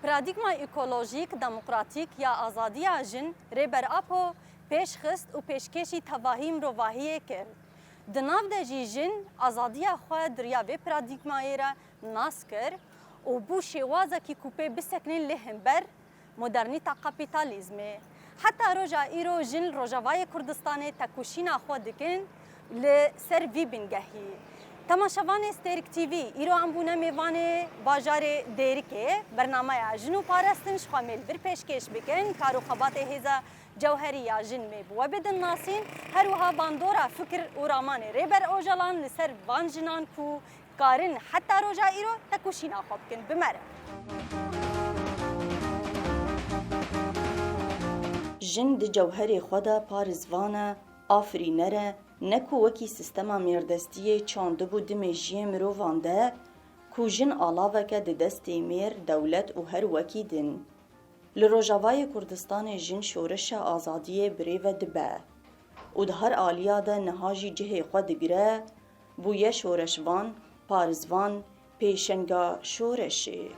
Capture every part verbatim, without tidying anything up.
Paradîgma ekolojîk, demokratîk ya azadiya jin Rêber Apo pêş xist û pêşkêşî tevahî mirovahiyê kir. Di nav de jî jin azadiya xwe di riya vê paradîgmayê re nas kir û bû şêwazekî ku pê bisekinin li hember modernîta kapîtalîzmê. Heta roja îro jin li Rojavayê Kurdistanê tekoşîna xwe dikin li ser vî bingehî. Temaşevanê Stêrk T V, îro em bûne mêvanê bajarê Dêrikê. Bernameya Jin û Parestin ji xwe mê li vir pêşkêş bikin. Kar û xebatê hêza cewherî ya jin mê bi we bidin nasîn. Her wiha bandora fikir û ramanê Rêber Ocalan li ser van jinan ku karin heta roja îro tekoşîna xwe bikin. Bi me re. Jin di cewherê xwe de parizvan e, afirîner e, ne ku wekî sîstema mêrdestiyê çandibû di mêjiyê mirovan de, ku jin alaveke di destê mêr, dewlet û her wekî din. Li Rojavayê Kurdistanê jin şoreşa azadiyê birêve dibe û di her aliya de niha jî cihê xwe digire, bûye şoreşvan, parizvan, pêşenga şoreşê.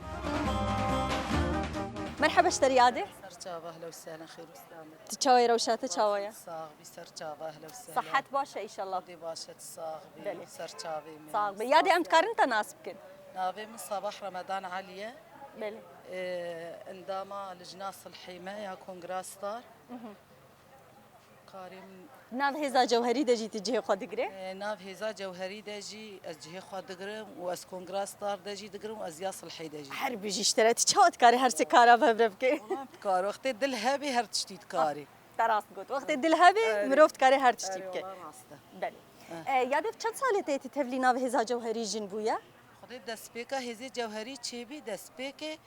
Merheba ji te re yadê. Ser çava, ehlen û sehlen, xêr û selamet. Tu çawa yî, rewşa te çawa ye? Sax bî, ser çava, ehlen û sehlen. Sehet baş e înşallah. Xwedê baş e, tu sax bî. Belê. Ser çavê min. Sax bî. Yadê em dikarin te nas bikin? Navê min Sabah Remedan Elî ye. Belê. Ee, endama Lijna Silhî me ya Kongra Star. Mhm. Karê min Nav hêza cewherî de jî tu cihê xwe digirê? Ee, nav hêza cewherî de jî ez cihê xwe digirim û ez Kongra Star de jî digirim û ez ya Silhî de jî. Her bijî ji te re. Tu çawa dikarî her sê kara bi hev re bikî? Wala dikar, wextê dil hebî her tiştî dikarî. Ah, te rast got. Wextê dil hebî, erê, mirov dikarê her tiştî bike. Erê, wala rast e. Belê. Eh. E, Yadê, çend salê te yê tu tevlî nav hêza cewherî jin bûye? Xwedê destpêka hêzê cewherî çêbî, destpêkê,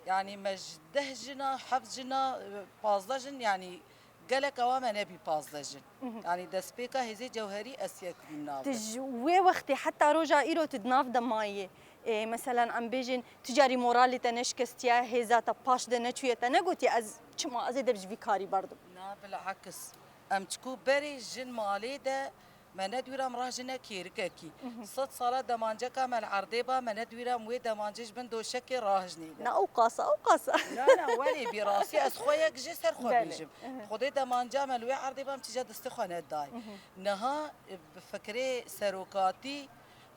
yanî me ji deh jina, heft jina, e, pazdeh jin, yanî gelek ewa me nebî pazdeh jin. Mhm. Yanî destpêka hêzê cewherî ez yek bûm nav. Tu ji wê wextê heta roja îro tu di nav de mayî. Ê, meselen, em bêjin, tu carî moralê te neşikestiye, hêza te paş de neçûye, te negotiye, "Ez çima, ez ê dev ji vî karî berdim"? Na, bilakis. Em çikû berê jin malê de me nedwîra em rahjine kêrikekî. Mhm. Sed sala demanceka me li erdê ba, me nedwîra em wê demancê ji bin doşekê rahjinê de. Na, ew qasa, ew qasa. Na, na, welê bi rastî ez xwe yek jê ser xwe Belê. bêjim. Mhm. Xwedê demanca me li wê erdê ba, em tîja destê xwe nedayê. Mhm. Niha, e, bi fikrê serokatî,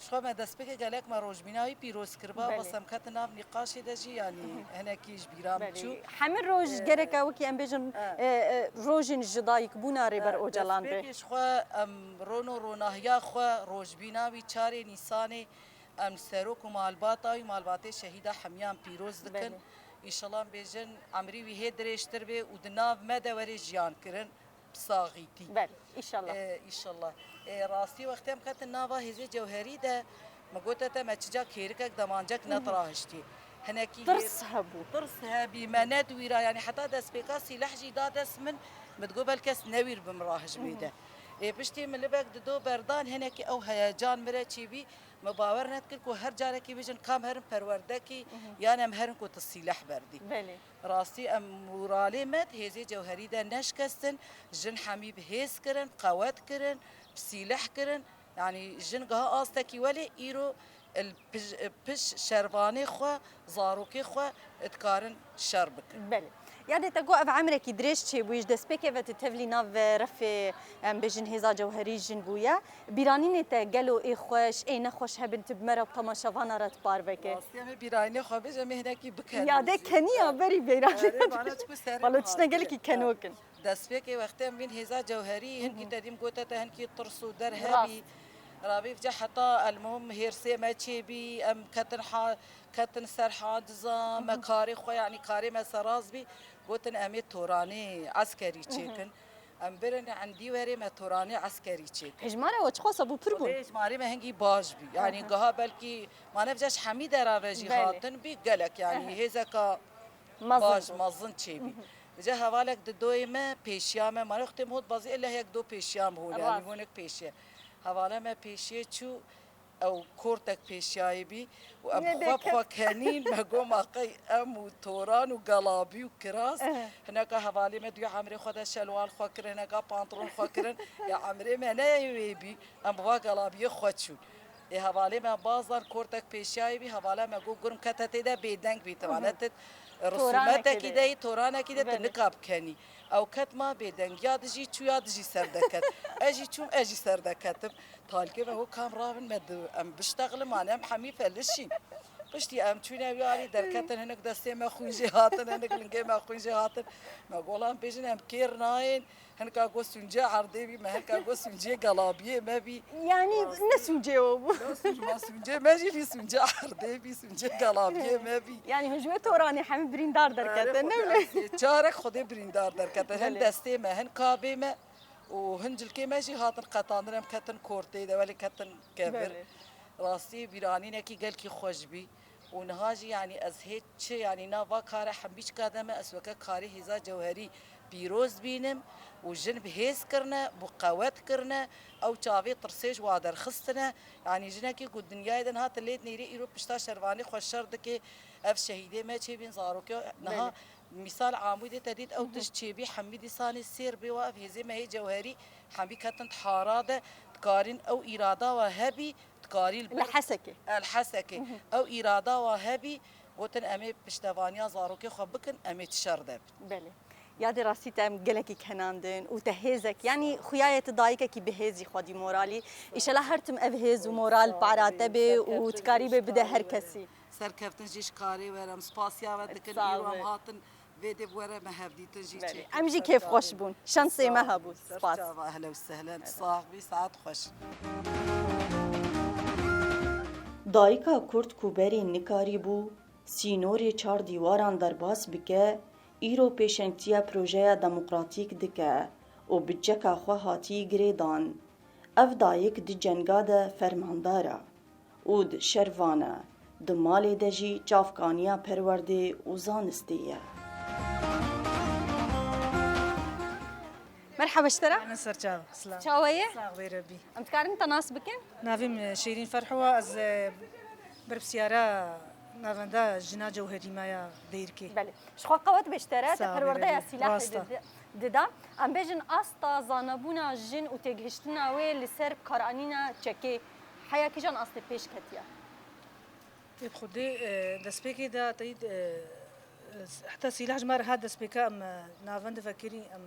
Ji xwe me destpêkê gelek me rojbîna wî pîroz kiriba, Belê. bes em ketin nav nîqaşê de jî, yanî Mhm. hinekî ji bîra min Belê. çû. Hemî roj Ee, gereke wekî em bêjin, e. e, e, rojên ji dayikbûna Rêber E, Ocalan be. Destpêkê ji xwe em ron û ronahiya xwe, rojbîna wî çarê Nîsanê em li serok û malbata wî, malbatê şehîda hemiyan pîroz dikin. Belê. Înşallah em bêjin emrî wî hê dirêjtir bê û di nav me de were jiyan kirin. Bi saxîtî. Belê, înşallah. Ee, înşallah. Ee, rastî wextê em ketin nava hêzê cewherî de, me gote te me çica kêrikek demancek Hı hı. nedirahiştî. Hinekî Tirs hêr-, hebû. tirs hebî, me nedwîra, yanî heta destpêka sîleh jî da dest min, min digot belkî ez newîr bim rahijmê Hı hı. de. Ê, piştî min libek dido berdan, hinekî ew heyecan min re çêbî, Me bawer nedikir ku her carekî bêjin ka em herin perwerdekî, Mhm. yan em herin ku tu sîleh berdî. Belê. Rastî em moralê me di hêzê cewherî de neşikestin, jin hemî bi hêz kirin, qewet kirin, bi sîleh kirin. Yanî jin giha astekî welê îro il pij-, piş şervanê xwe, zarokê xwe dikarin şer bikin. Belê. Yadê te got ev emrekî dirêj çêbûyî, ji destpêkê ve tu tevlî nav ve refê, em bêjin hêza cewherî jin bûye. Bîranînê te gelo ê xweş, ê nexweş hebin, tu bi me re û bi temaşevana re tu parve ke. Rastî em ê bîranînê xwe bêje, em ê hinekî bikenûzin. Ya de kenî ya berî bêranî. Erê, bana çiku serê Valla tiştine gelekî keno kin. Destpêkê wextê em bîn hêza cewherî, hinkî Hı hı. te dîm gote te hinkî tirs û der Rast. hebî. Rabî vêca heta elmuhim hêrsê me çêbî, em ketin ha-, ketin ser hadiza, Hı hı. me karê xwe, yanî karê me seraz bî. Gotin em ê toranê eskerî Hı hı. çêkin. Em birin endî werê me toranê eskerî çêkin. Hejmara we çiqasa bû pir bûn? Xwedê hejmarê me hingî baş bî. Yanî Hı hı. giha belkî ma ne vêca ji hemî dera ve jî Belê. hatin bî gelek, yanî Hı hı. hêzeka Mezin baş, bû. mezin çêbî. Hı hı. Vêca hevalek di doyê me pêşiya me, ma ne wextê me hot bazî illa yek do pêşiya me hol, yanî Rast. honek pêşiye. Hevale me pêşiyê çû, ew kortek pêşiyayê bî û em Yê xwe bi deket. xwe kenîn, me got ma qey em û toran û gelabî û kiras. Ehe. Hineka hevalê me duya emrê xwe de şelwal xwe kir, hineka pantolon xwe kirin. Ya emrê me ne wê bî, em bi va gelabiyê xwe çûn. Ê hevalê me bazan kortek pêşiyayê bî, hevala me got gurim kete tê de bêdeng bî, Hı hı. tivanetit. Rûsûmetekî de yî, toranekî de tu nika bikenî. Ew ket ma bêdeng, ya dijî çû ya dijî ser deket. Ez jî çûm, ez jî ser deketim. Talkê me got, kam rabin me di, em biştexilin, ma ne em hemî felişîn. Piştî em çûne wî alî derketin, hinek destê me xwîn jê hatin, hinek lingê me xwîn jê hatin. Me got, lan bêjin em kêr nayên. Hinek a got sûncê erdê bî, me hinek a got sûncê gelabiyê me bî. Yanî ne sûncê we bû. Ne sûnc-, ma sûncê me jî bî, sûncê erdê bî, sûncê gelabiyê me bî. Yanî hûn ji wê toranê hemî birîndar derketin, ne mi? Çarek Xwedê birîndar derketin. Hin destê me, hin kabê me û hin cilkê me jî hatin qetandin, em ketin kortê de, welê ketin kevir. Belê. Rastî bîranînekî gelkî xweş bî. Û niha jî, yanî ez hê çi, yanî nav va kare hemî çika de me, ez weke karê hêza cewherî pîroz bînim û jin bi hêz kirine, bi qewet kirine, ew çavê tirsê ji wa derxistine. Yanî jinekî ku dinyayê din hate lê nêrê îro pişta şervanê xwe şer dike, ev şehîdê me çêbîn zarokê niha. Belê. Mîsal Amûdê te dît ew tişt çêbî, hemî dîsanê sêr bê wa ev hêzê me hê cewherî hemî ketin di hara de, dikarîn ew îrada wa hebî, dikarî li Hesekê. El Hesekê. Ew îrada wa hebî, gotin em ê piştevaniya zarokê xwe bikin, em ê di şer de bin. Belê. Yadê rastî te em gelekî kenandin û te hêzek, yanî xuya ye tu dayikekî bi hêzî xwedî moralî. Îşela her tim ev hêz û moral para te bê û tu karî bê bide her kesî. Serkeftin jî ji karê were, em spasiya we dikin, îro em hatin vê dê bi were me hevdîtin jî çêkir. Em jî kêfxweş bûn. Şensê me hebû. Spas. Çava, ehlen û sehlen, sax bî, saet xweş. Dayika Kurd ku berê nikarîbû sînorê çar dîwaran derbas bike, îro pêşengtiya projeya demokratîk dike û bi çeka xwe hatî girêdan. Ev dayik di cenga de fermandar e û di şervan e, di malê de jî çavkaniya perwerdê û zanistê ye. Merhaba ji te re. Ana serçav, silav. Çawa ye? Sax bê Rebî. Em dikarin te nas bikin? Navê min Şêrîn Ferho, ez, e, berpirsiyara navenda jina cewherî me ya Dêrikê. Belê. Ji xwe qewet bê ji te re, te perwerdeya sîlahê dida. Em bêjin asta zanebûna jin û têgihiştina wê li ser karanîna çekê heya kîjan astê pêş ketiye? Ê bi xwedê, e, destpêkê de teyîd, e, heta sîlah ji me re hat destpêka em, e, navend vekirî, em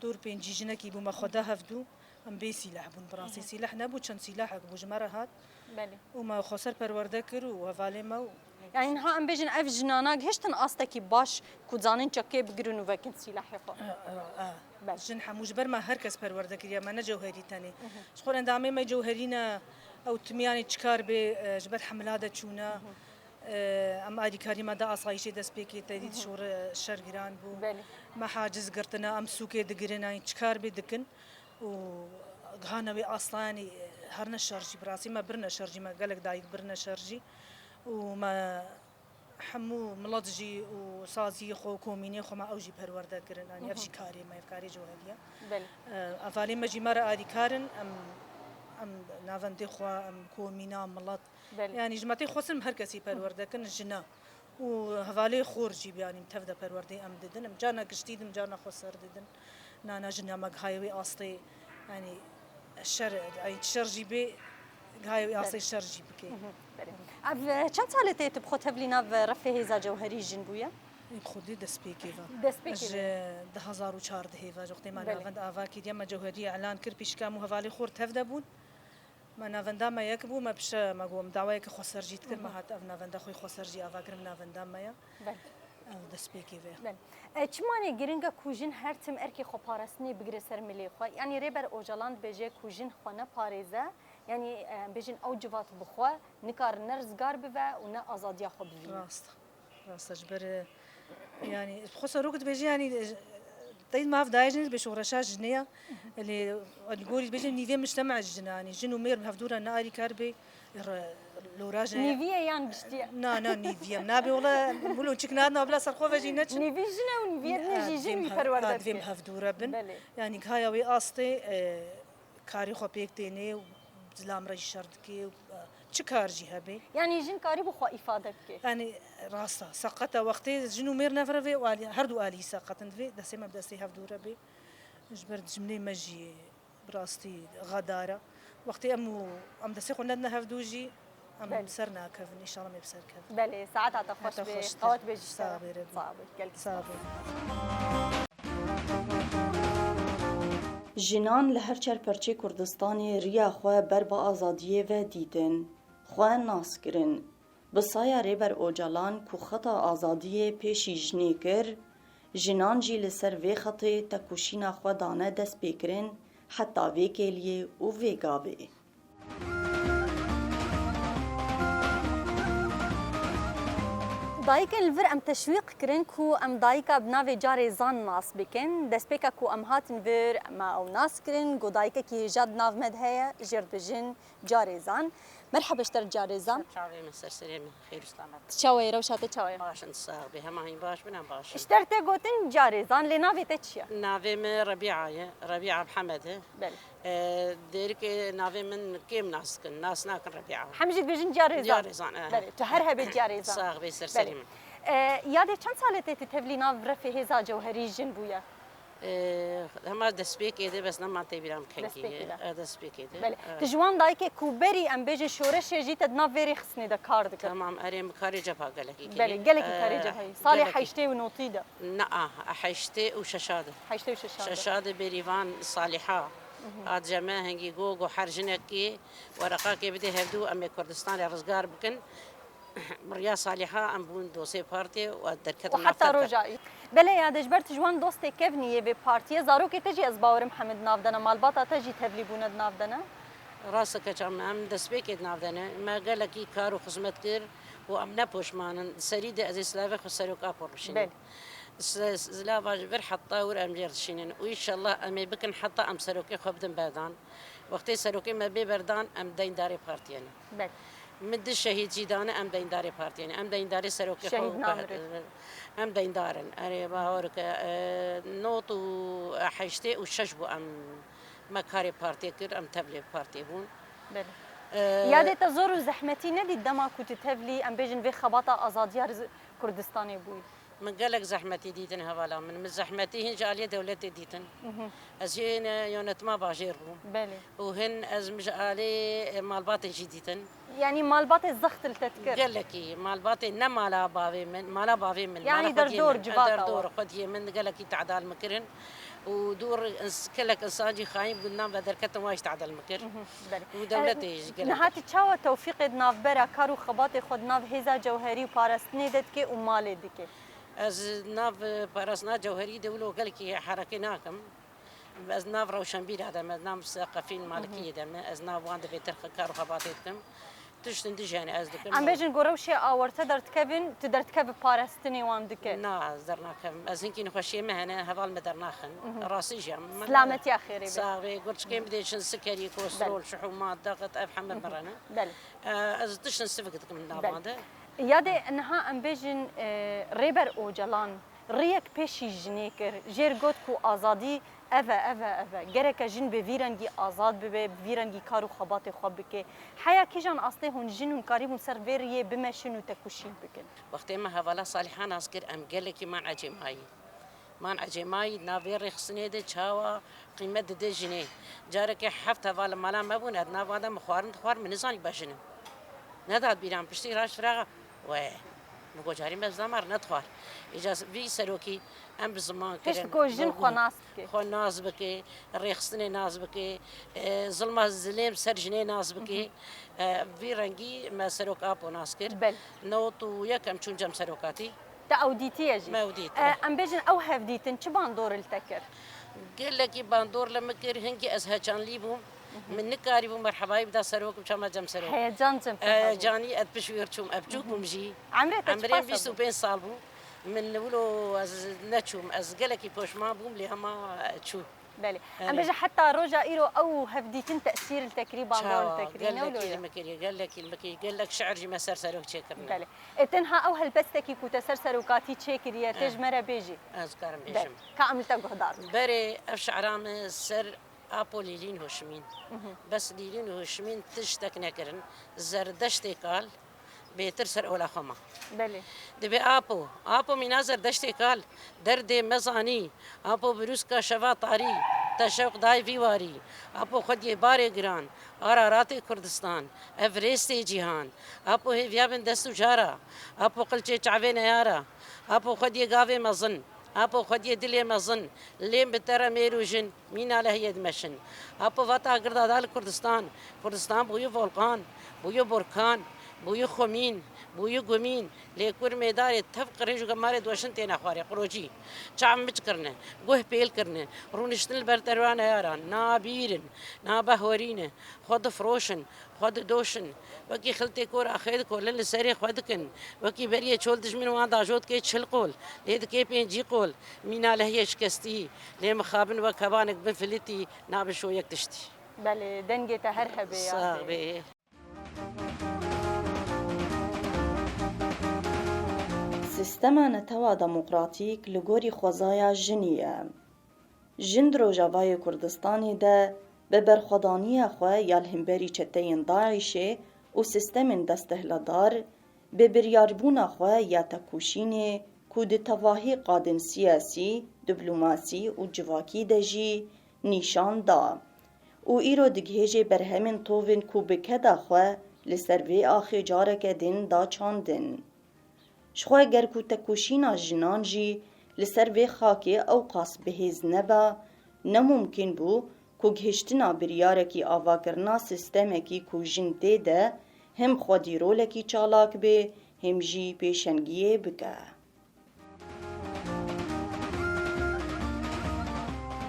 dor pêncî jinekî bû me xwe da hevdû, em bê sîlah bûn. Bi rastî sîlah nebû, çend sîlahek bû ji me re hat. Belê. Û me xweser perwerde kir û hevalê me û Yani niha em bêjin ev jinana gihiştin astekî baş ku zanin çekê bigirin û vekin sîlahê xwe. E, e, e. Belê. Jin hemû ji ber me her kes perwerde kiriye, me ne cewherî tenê. Ji xwe endamê me cewherî ne, ew timiyanê çi kar bê, e, ji ber hemla de çûne. E, em alîkarî me da asayîşê destpêkê te dît şor, e, şer giran bû. Belê. Me haciz girtine, em sûkê digirin, yani çi kar bê dikin. Û gihane wê asta, yanî, herine şer jî, bi rastî me birine şer jî, me gelek dayik birine şer jî. Û me hemû milet jî û saziyê xwe û komînê xwe me ew jî perwerde kirin. Yanî ev jî karê me, ev karê cewherî ye. Belê. E, hevalê me jî me re alîkar in, em, em navendê xwe, em komîna, milet. Belê. Yanî ji me tê xwestin em her kesî perwerde kin, jina. Û hevalê xor jî, yanî tev de perwerdeyê em didin. Em carna giştî din, carna xweser didin. Nana jina me gihayê wê astê, yanî şer, ay şer jî bê, gihayê wê astê şer jî bikê. Belê. Ev, e, çend sal e tê tu bi xwe tevlî nav refê hêza cewherî jin bûye? Ê, bi xwedê destpêkê ve. Destpêkê ve. Ji du hazar û çardehê ve, ji wextê me navend ava kiriye, me cewherî îlan kir, pîşka em û hevalê xor tev de bûn. Me navenda me yek bû, me pişe, me got, em dawayeke xweser jî dikir, me hat ev navenda xwe xweser jî ava kir, ev navenda me ya. Belê. Ew destpêkê vê. Belê. E, çimanê giring e ku jin her tim erkê xweparastinê bigire ser milê xwe? Yanî Rêber Ocalan dibêje ku jin xwe neparêze, yanî, e, em bêjin ew civat bi xwe nikarin ne rizgar bive û ne azadiya xwe bivîne. Rast. Rast e, ji ber, e, yanî, xwe serok dibêje, yanî, e, teyîd me ev dayê jinê dibê şoreşa jinê ya. Lê, li gorî dibêje nîvê mujtema ji jin e, yanî, jin û mêr bi hevdû re ne alîkar bê, re, lora jin e. Nîvî ye yan giştî ye? Na, na, nîvî ye. Nabe wele, wilo çik nadin, bila ser xwe ve jî neçin. Nîvî jin e û nîvî ye, ne jî jin wî perwerde dike. Divê em hevdû re bin. Belê. Yanî, gihaya wê astê, e, karê xwe pêk tênê û zilam re jî şer dike û, e, çi kar jî hebe. Yanî jin karî bi xwe îfade bike. Yanî rast e, seqet e. Wextê jin û mêr nev re vê û alî, her du alî seqet in, divê destê me bi destê hev dû re bê. Ji ber dijminê me jî bi rastî xedar e. Wextê em û, em destê xwe nedine hev dû jî, Em Belê. Ser nakevin, înşallah me bi ser kevin. Belê, saeta te xweş be, qewet be ji te. Sağ be, Rebî. Sağ be, gelkî spas. Sağ be. Jinan li her çar perçê Kurdistanê riya xwe ber bi azadiyê ve dîtin, xwe nas kirin. Bi saya Rêber Ocalan ku xeta azadiyê pêşî jinê kir, jinan jî li ser vê xetê tekoşîna xwe dane destpêkirin heta vê kêliyê û vê gavê. Dayikên li vir em teşwîq kirin ku em dayika bi navê Carêzan nas bikin. Destpêka ku em hatin vir, me ew nas kirin, ku dayikekî hêja di nav me de heye, jê re dibêjin Carêzan. Merhaba ji te re Carêzan. Çavê min, ser serê min, xêr û selamet. Tu çawa yî, rewşa te çawa ye? Baş in, sax bî. Hema hîn baş bin, em baş in. Ji te re tê gotin Carêzan, lê navê te çi ye? Navê min Rebîa ye, Rebîa Mihemed e. Belê. E, dêrikê navê min kêm nas dikin, nas nakin Rebîa. Hemî jî dibêjin Carêzan. Carêzan, e. Belê, tu her hebê Carêzan. Sax bî, ser serê min. Belê. E, yadê çend salê te tu tevlî nav refê hêza cewherî jin bûye? E, hema destpêkê de, bes nema tê bîra min kengî. Destpêkê de. E, destpêkê de. Belê. E. Tu ji wan dayikê ku berî em bêjin şoreşê jî te di nav vê rêxistinê de kar dikir. Tamam, erê, min karê cepha gelekî kirî. Belê, gelekî karê cepha. E, salê gelekî. Heştê û notî de. Na, heştê û şeşa de. Heştê û şeşa de. Şeşa de Bêrîvan Salîha. Mhm. Hat cem me hingî got, got her jinekê wereqakê bidê hevdû, em ê Kurdistan re rizgar bikin. Riya Salîha em bûn dosê partiyê û derketin nav terke. Û heta roja î. Belê ya, de ji ber tu ji wan dostê kevnî yê vê partiyê, zarokê te jî ez bawerim hemî di nav de ne, malbata te jî tevlî bûne di nav de ne? Rast e keça min, em destpêkê di nav de ne. Me gelekî kar û xizmet kir û em ne poşman in. Di serî de ez ê silavê xwe Serok Apo re bişînim. Belê. S-, silava ji vir heta wir em jê re dişînin û înşallah em ê bikin heta em serokê xwe bidin berdan. Wextê serokê me bê berdan, em deyndarê partiyê ne. Belê. Min du şehîd jî dane, em deyndarê partiyê ne. Em deyndarê serokê xwe Şehîd û Namrê. Em deyndar in. Erê, bawer ke, e, nod û heştê û şeş bû em, me karê partiyê kir, em tevlê partiyê bûn. Belê. E, Yadê te zor û zehmetî nedît dema ku tu tevlî, em bêjin, vê xebata azadiya Kurdistanê bûyî? Min gelek zehmetî dîtin hevala min. Min zehmetî hin ji aliyê dewletê dîtin. Mhm. Ez hin, e, yönetima bajêr bûm. Belê. Û hin ez min ji aliyê, e, malbatê jî dîtin. Yanî malbatê zext li te dikir? Gelekî. Malbatê ne mala bavê min, mala bavê min, yanî mala xwediyê derdor, min, civata derdor wan. Xwediyê min gelekî tedal min kirin. Û dûr ins-, gelek insan jî xayîn bûn, nan ve derketin, wan jî tedal min kir. Mhm, belê. Û dewletê jî gelek. Niha tu çawa tewfîqê di navbera kar û xebatê xwe di nav hêza cewherî û parastinê de dikê û malê dikê? Ez nav parastina cewherî de wilo gelekî herekê nakim. Ez nav rewşenbîra de me, ez nav seqefîn malikiyê de me, ez nav wan de bêtir kar û xebatê dikim. Tiştin dij hene ez dikim. Em bêjin ku rewşê awarte derdikevin, tu derdikevî parastinê wan dike? Na, ez dernakevim. Ez hinkî nexweşiyê me hene, heval me dernaxin. Mhm. Rastî jî em. Silametiya xêrê be. Sax be, gurçikên bidêşin, sikerî, kostrol, şihûmat, daxit, ev heme mirene. Belê. E, ez tiştin sivik dikim navan de. Yadê niha em bêjin, e, Rêber Ocalan riyek pêşî jinê kir. Jê re got ku azadî ev e, ev e, ev e. Gereke jin bi vî rengî azad bibe, bi vî rengî kar û xebatê xwe bike. Heya kîjan astê hûn jin hûn karîbûn ser vê riyê bimeşin û tekoşîn bikin? Wextê me hevala Salîha nas kir, em gelekî man ecêmayî. Man ecêmayî, di nav vê rêxistinê de çawa qîmet dide jinê. Carekê heft heval li mala me bûn, ez di nav wan de min xwarin dixwar, min nizanî be jin im. Nedat bîra min, piştî raşt firaxa, we, min got carî me zama re nedixwar. Îca vî serokî em bi ziman kirin. Pişt ku jin xwe nas bike. Xwe nas bike, rêxistinê nas bike, e, zilma zilêm ser jinê nas bike. Mhm. E, vî rengî me Serok Apo nas kir. Belê. Newt û yek em çûn cem serokatî. Te ew dîtiye jî. Me ew dît, e, eh. Em bêjin ew hevdîtin çi bandor li te kir? Gelekî bandor li min kir, hinkî ez heyecanlî bûm. Mhm. Min nikarîbû merhebayî bida serok û çama cem serok. Heyecan cem te hebû. Heyecanî ez pişt wî re çûm, ez biçûk bûm jî. Emrê te çi pasa bû? Emrê bîst û pênc sal bû. Min li wilo ez neçûm. Ez gelekî poşman bûm, lê hema çû. Belê. Erê. Em bêjin heta roja îro ew hevdîtin tesîr li te kirî, bandor li te kirî, ne wilo ye? Gelekî li min kirî, gelekî li min kirî, gelek şiir jî me ser serok çêkirine. Belê. Ê, tenha ew helbestekî ku te ser serokatî çêkiriye, tê ji me re bêjî. Ez karim bêjim. Belê. Ka em li te guhdar bin. Berê ev şiira me ser Apo Lîlîn Hoşimîn. Mhm. Bes Lîlîn Hoşimîn tiştek nekirin. Zerdeştê kal, bêtir ser ola xwe ma. Belê. Dibê Apo, Apo mîna Zerdeştê kal, derdê me zanî, Apo birûska şeva tarî, Te şewq dayê vî warî. Apo xwediyê barê giran, Araratê Kurdistan, Everestê cîhan. Apo hêviya bin dest û cara, Apo qilçê çavê neyara, Apo xwediyê gavê mezin, Apo xwediyê dilê mezin, lêm bi te re mêr û jin, mîna lehiyê dimeşin. Apo vata girda da li Kurdistan, Kurdistan bûyî volkan, bûyî burkan, bûyî xumîn, bûyî gumîn, lê kur mêdarê tev qirêj û gemarê diweşin têne xwarê, qirocî. Çav miç kirine, guh pêl kirine, rûniştin li ber derwa neyaran, nabîrin, nabehorîne, xwe difiroşin, xwe didoşin. Wekî xiltê kor axê dikolin li serê xwe dikin. Wekî beriyê çol dijmin wan dajo dikê çil qol, lê dikê pêncî qol. Mîna lehiyê şikestî, lê mixabin wek hevanek bin filitî, nabin şoyek tiştî. Belê, dengê te her hebe ya. Sax bê. Sîstema netewa demokratîk li gorî xwezaya jinî ye. Jin di Rojavayê Kurdistanê de bi berxwedaniya xwe ya li hemberî çeteyên DAIŞê û sîstemên desthiladar, bi biryarbûna xwe ya tekoşînê ku di tevahî qadên siyasî, diplomasî û civakî de jî nîşan da û îro digihêjê berhemên tovên ku bi keda xwe li ser vê axê careke din da çandin. Jixwe ger ku tekoşîna jinan jî li ser vê xakê ewqas bihêz neba, ne mumkîn bû ku gihiştina biryarekî avakirina sîstemekî ku jin tê de him xwedî rolekî çalak bê, him jî pêşengiyê bike.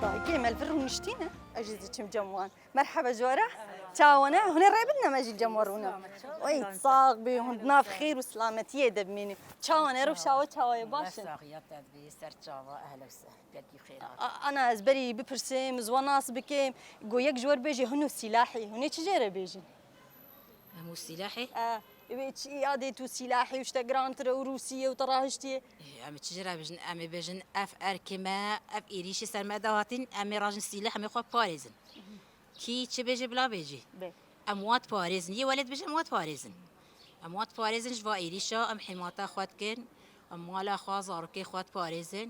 Dayikê me li vir rûniştîne, ez jî diçim cem wan. Merheba ji we re. Çawa ne? Hûn ê rê bidin em ez jî cem we rûnim. Oy, sax bî, hûn di nav xêr û silametiyê de bimînin. Çawa ne? Rewşa we çawa ye? Baş in? Saxiya te dibî, ser çava, ehle gelkî xêr hat. A-, ana ez berî bipirsim, ji we nas bikim. Go yek ji we re bêje hûn û sîlahî. Hûn ê çi jê re bêjin? Em û sîlahê? E, wê çi yadê tu sîlahê û işte girantir e û Rûsiyê û te rahiştiye. Ê, em ê çi jê re bêjin? Em ê bêjin, ev erkê me, ev êrîşî ser me de hatin, em ê rajin sîleh, em ê xwe parêzin. Kî çi bêje bila bêjî. Be. Em wan diparêzin. Yê welê dibêjin em wan diparêzin. Em wan diparêzin ji va êrîşa, em hêmata xwe dikin, em mala xwe, zarokê xwe diparêzin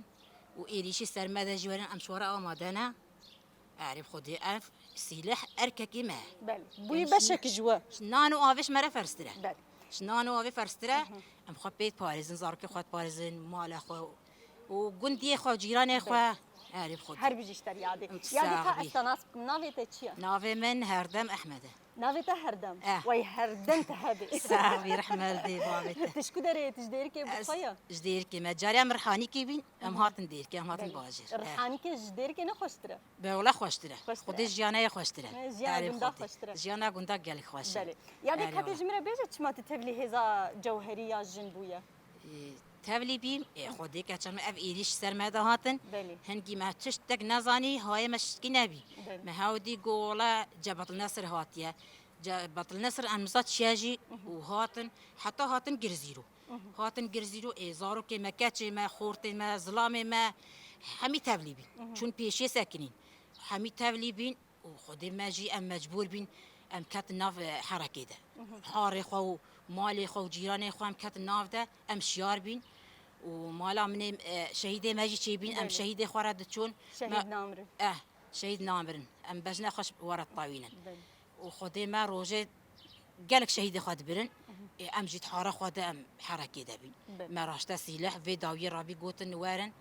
û êrîşî ser me de jî werin em ji we re amade ne. Erê bi Xwedê ev sîleh erkekî me. Belê. Bûyî beşek ji we. Ji nan û avê ji me re ferztir e. Belê. Ji nan û avê ferztir e. Hı hı. Em xwe pê diparêzin, zarokê xwe diparêzin, mala xwe û gundiyê xwe û cîranê xwe. Belê. Erê bi Xwedê. Her bijî ji te re yadê. Yadê ka ez te nas bikim. Navê te çi ye? Navê min Herdem Ehmed e. Navê te Herdem. Eh. Wey Herdem te hebê. Sax bî, rehme li dê bavê te. Tu ji ku derê yê? Tu ji Dêrikê bi xwe ye? Ez ji Dêrikê me. Carê em Rihanîkê bîn, em hatin Dêrikê, em hatin bajêr. Eh. Rihanîkê ji Dêrikê ne xweştir e? Be wela xweştir e. Xweştir e. Xwedê jiyana yê xweştir e. He, jiyana gunda xweştir e. Jiyana gunda gelek xweş e. Belê. Yadê ka tê ji min re bêje çima tu tevlî hêza cewherî ya jin bûye? Ê, tevlî bîm, ê, Xwedê keçan me ev êrîş ser me de hatin. Belê. Hingî me tiştek nezanî, hayê me şikî nebî. Belê. Me hewdî got, wela Cebetil Nesir hatiye. Cebetil Nesir em niza çiye jî û hatin, heta hatin Girzîro. Hatin Girzîro, ê, zarokê me, keçê me, xortê me, zilamê me, hemî tevlî bîn. Çûn pêşiyê sekinîn. Hemî tevlî bîn. Û Xwedê me jî em mecbûr bîn, em ketin nav, e, herekê de. Harê xwe û malê xwe û cîranê xwe em ketin nav de, em şiyar bîn. Û mala min ê, e, şehîdê me jî çêbîn, em şehîdê xwe re diçûn. Şehîd namirin. Eh, şehîd namirin. Em bejna xwe ji we re ditewînin. Belê. Û Xwedê me rojê gelek şehîdê xwe dibirin. Ê, em jî di hara xwe de em herekê de bîn. Belê. Me raşte sîleh vê dawiyê rabî gotin werin.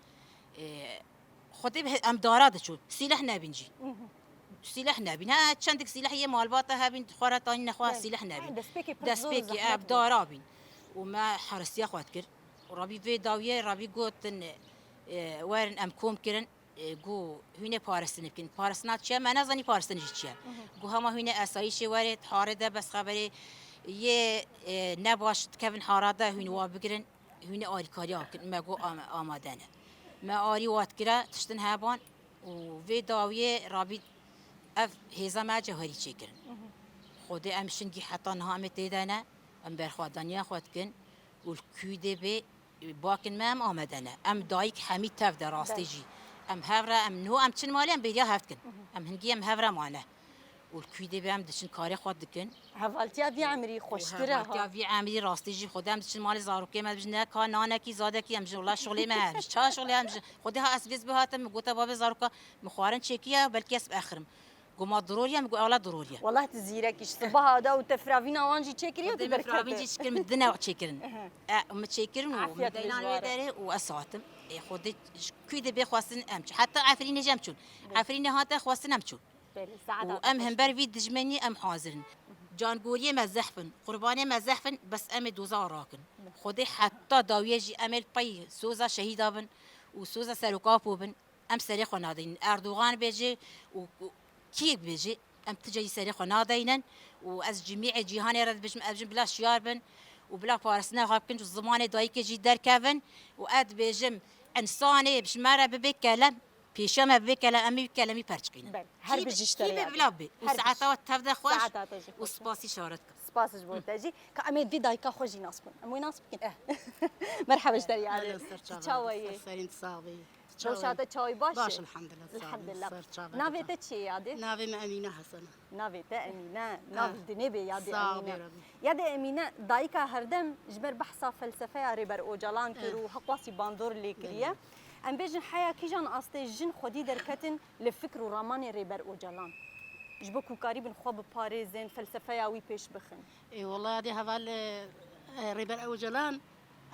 Ê, Xwedê bi em dara diçûn. Sîleh nebîn jî. Sîleh nebîn. Ha, çendik sîleh yê malbata hebîn, xwe re tanî nexwe sîleh nebîn. Destpêkê pir zor û zehmet bû. Destpêkê ev dara bîn. Û me herisiya xwe dikir. Rabî vê dawiyê, rabî gotin, e, werin em kom kirin. E, got, hûn ê parastinê bikin. Parastina çi ye? Me nezanî parastin jî çi ye. Got, hema hûn ê esayîşê werê, harê de bes xeberê yê, e, nebaş dikevin hara de, hûn wa bigirin, hûn ê alîkariya bikin. Me got, am-, amade ne. Me alî wa dikire, tiştin heban û vê dawiyê rabî ev hêza me cewherî çêkirin. Xwedê em şingî heta niha em ê tê de ne, em berxwedaniya xwe dikin û li kû dê bê, Bakin me em amade ne. Em dayik hemî tev de rastî jî. Em hev re, em niho em çin malê, em bêriya hev dikin. Em hingî em hev re mane. Û li kû dê be em diçin karê xwe dikin. Hevaltiya vî emrî xweştir e ha. Hevaltiya vî emrî rastî jî Xwedê em diçin malê zarokê me dibijin, ne ka nanekî zadekî em dijin, wela şolê me hemjin. Ça şolê hemjin. Xwedê ha ez vêz bihatim, min gote babê zaroka min xwarin çêkiye, belkî ez bi exirim. Got ma diroriye, min got ewla diroriye. Wellah tu zîrekî ji sibaha da û te firavîna wan jî çêkiriye û tu derkete. Xwedê min firavîn jî çêkir, min dine çêkirin. Ehe. E, min çêkirin û min deynan wê derê û ez hatim. Ê, Xwedê ji kû dê bê xwestin em çûn. Heta Efrînê jî em çûn. Efrînê hate xwestin em çûn. Belê, saeta û em hember vî dijmenî em hazir in. Cangoriyê me zehf in, qurbanê me zehf in, bes em ê doza rakin. Xwedê heta dawiyê jî em ê li pey soza şehîda bin û soza serokapo bin. Em serê xwe nadeynin. Erdogan bêje û, û kî bêje, em ti cayî serê xwe nadeynin û ez cimîê cîhanê re dibêjim, ev jin bila şiyar bin û bila parastina xwe bikin û zimanê dayikê jî derkevin û ez dibêjim, însanê bi ji me re bibe kelem, pêşiya me bibê kelem, em ê wî kelemî perçikînin. Belê. Her bijî ji te re yadê. Kî be bila bê. Û saeta we tev de xweş û spasî şaret ka. Spas ji bo te jî. Ka em ê vî dayika xwe jî nas bikin. Em wê nas bikin. Eh. Merhaba ji te re yadê. Hello, ser çava. Çawa yê? Ser serîn, sax bî. Rewşa te çawa yê, baş e? Baş, elhamdulillah, sağ olun. Elhamdulillah. Ser çava. Navê te çi ye yadê? Navê me Emîne Hasan e. Navê te Emîne, nav dinê bê yadê Emîne. Sağ ol, Rabbi. Yadê Emîne, dayika herdem ji ber behsa felsefeya Rêber Ocalan kir û hiqwasî bandor lê kiriye. Belê. Em bêjin heya kîjan astê jin xwedî derketin li fikr û ramanê Rêber Ocalan? Ji bo ku karîbin xwe biparêzin, felsefeya wî pêş bixin. Ê, wela yadê heval, e, e, Rêber Ocalan,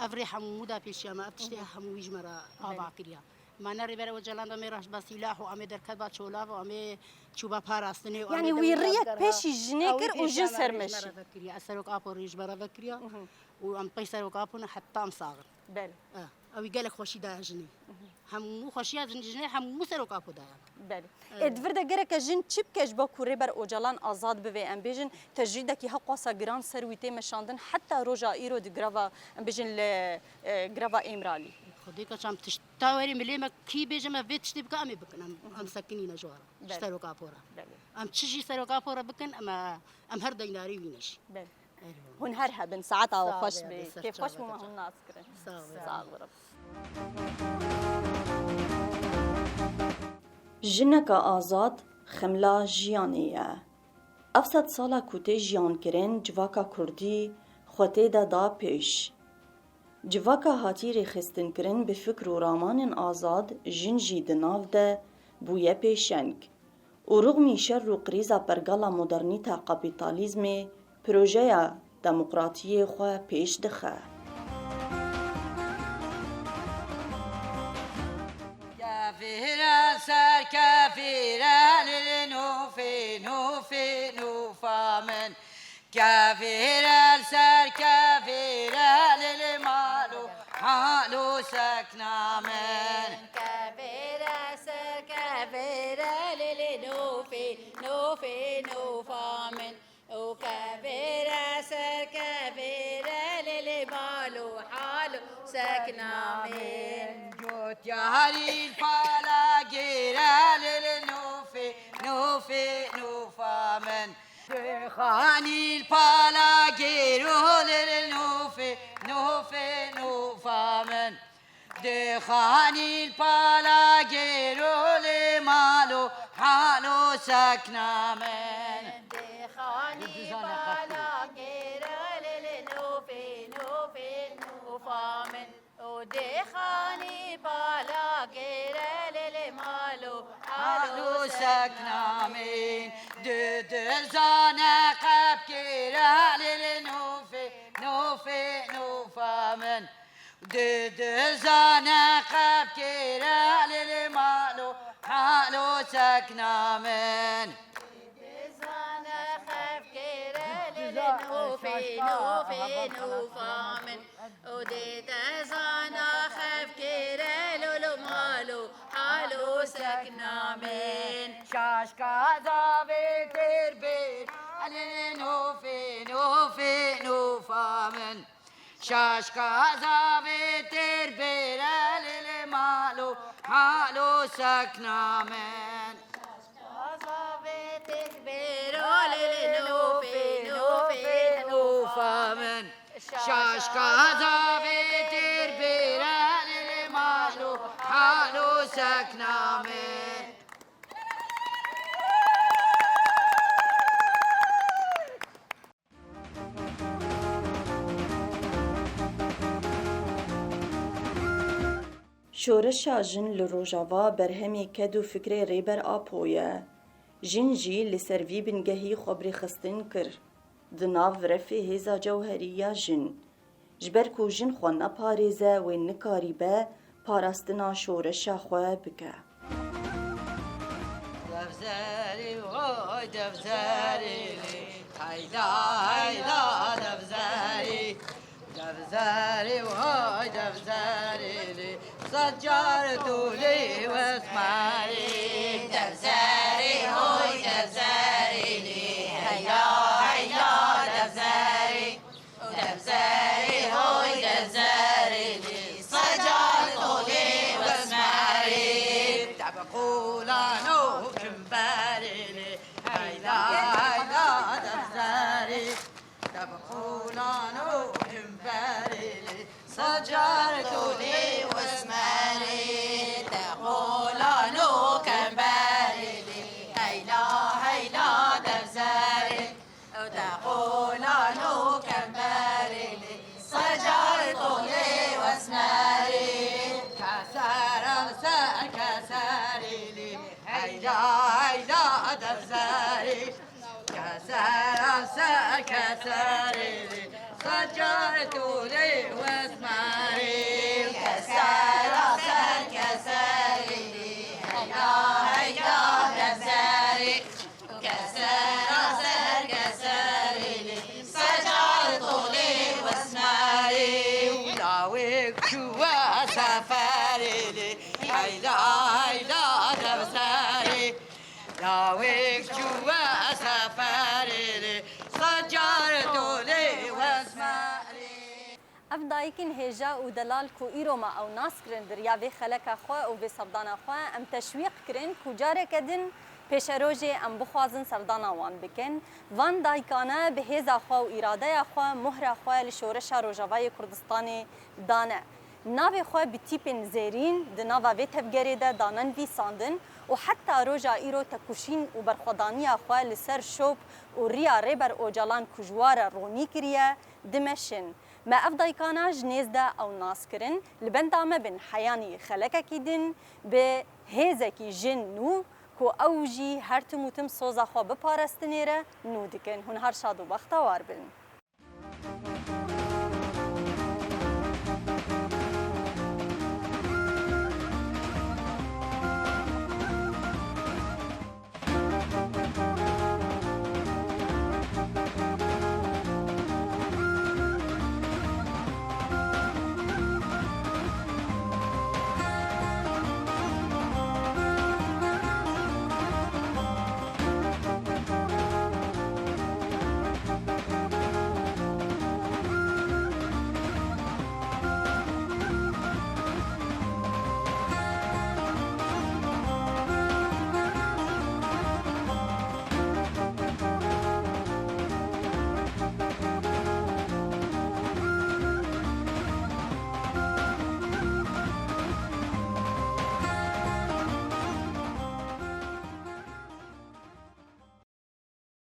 ev rê hemû da pêşiya me, ev tiştê hemû wî ji me re ava kiriya. Ma ne Rêber Ocalan da me raşt ba sîlah û em ê derket ba çolav û em ê çûba parastinê û em ê... Yanî wî riyek pêşî jinê kir û jin sermeşî. Ez serok apo rê ji me re vekiriya û em pey serok apo ne heta em sax in. Belê. Eh, ew ê gelek xweşî daye jinê. Hemû xweşiya jin-, jinê hemû serok apo daye. Belê. Ê, di vir de gereke jin çi bike ji bo ku Rêber Ocalan azad bibe? Em bêjin tecrîdekî heqwasa giran ser wî tê meşandin, heta roja îro di greva, em bêjin li, e, greva Îmralî. Xwedê ka çam tişta werî milê me kî bêje me vê tiştê bike, em ê bikin, em, em sekinîne ji wara, ji serok apo re. Belê. Em çi jî serok apo re bikin, em, em her deyndarî wî ne jî. Belê. Hûn her hebin, saeta we xweş be. Kêfxweş bû me hûn nas kirin. Sağ ol. Jineka azad xemla jiyanê ye. Ev sedsala ku tê jiyankirin civaka kurdî xwe tê de da pêş. Civaka hatî rêxistinkirin bi fikr û ramanên azad, jin jî di nav de bûye pêşeng. Û rûxmî şer û krîza pergala modernîta kapîtalîzmê projeya demokratiyê xwe pêş dixe. Kevêre ser kevêre lê nûfê nûfê nûfa min. Kevêre ser kevêre lê mal û hal û sekna min. Kevêre ser kevêre lê nûfê nûfê nûfa min. Û kevêre ser kevêre lê mal û hal û sekna min. Gotyarî pala gêre lê nûfê nûfê nûfa min. Dixanî li pala gêro lê li nûfê, nûfê nûfa min. Dixanî li pala gêro lê mal û hal û sekna min. Dixanî pala gêro lê li nûfê, nûfê nûfa min. Û dê xanî pala gêre lê lê mal û hal û sekna min. Di dizane qep gêre lê lê nûfê, nûfê nûfa min. Di dizane qep gêre lê lê mal û hal û sekna min. Di dizane qep gêre lê lê nûfê, nûfê nûfa min. Û dê te zana xev kêre lolo malo halo sekna min. Şaşka zavê têr bêr, elê nofê, nofê, nofa min. Şaşka zavê têr bêr, elê lê malo halo sekna min. Şaşka zavê têr bêr, elê lê nofê, nofê, nofa min. Şaşka zavê têr bêre lê lê malo halo sekna min. Şoreşa jin li Rojava berhemê ked û fikrê Rêber Apo ye. Jin jî li ser vî bingehî xwe bi rêxistin kir. Di nav refê hêza cewherî ya jin. Ji ber ku jin xwe naparêze, wê nikarîbe parastina şoreşa xwe bike. Devzerî, vay devzerî, heyla, heyla devzerî. Devzerî, vay devzerî, sed car tolê wesmerî. Devzerî, hoy devzerî, heyla, heyla devzerî. Devzerî, hoy devzerî, sed car tolê wesmerî. Te bi qolan û kimberî, heyla, heyla devzerî. Te bi qolan û kimberî, sed car tolê wesmerî. Te qolan û kimberî, heyla, heyla devzerî. Te qolan û kemberî lê, sed car tolê wesmerî. Kesera ser keserî lê, heyla, heyla devzerî. Kesera ser keserî lê, sed car tolê wesmerî. Kesera ser keserî lê, heyla, heyla devzerî. Kesera ser keserî lê, sed car tolê wesmerî. Lawêk çûwe seferê lê, heyla, heyla devzerê. Lawêk çûwe seferê lê, sed car tolê wesmerî. Ev dayikên hêja û delal ku îro me ew nas kirin di riya vê xeleka xwe û vê serdana xwe, em teşwîq kirin ku careke din pêşerojê em bixwazin serdana wan bikin. Van dayikane bi hêza xwe û îradeya xwe mohra xwe li şoreşa Rojavayê Kurdistanê dane. Navê xwe bi tîpên zêrîn di nava vê tevgerê de dane nivîsandin û heta roja îro tekoşîn û berxwedaniya xwe li ser şop û riya Rêber Ocalan ku ji wa re ronî kiriye, dimeşin. Me ev dayikana ji nêz de ew nas kirin. Li benda me bin, heyanî xelekekî din bi hêzekî jin nû ku ew jî her tim û tim soza xwe biparestinê re nû dikin. Hûn her şad û bextewar bin.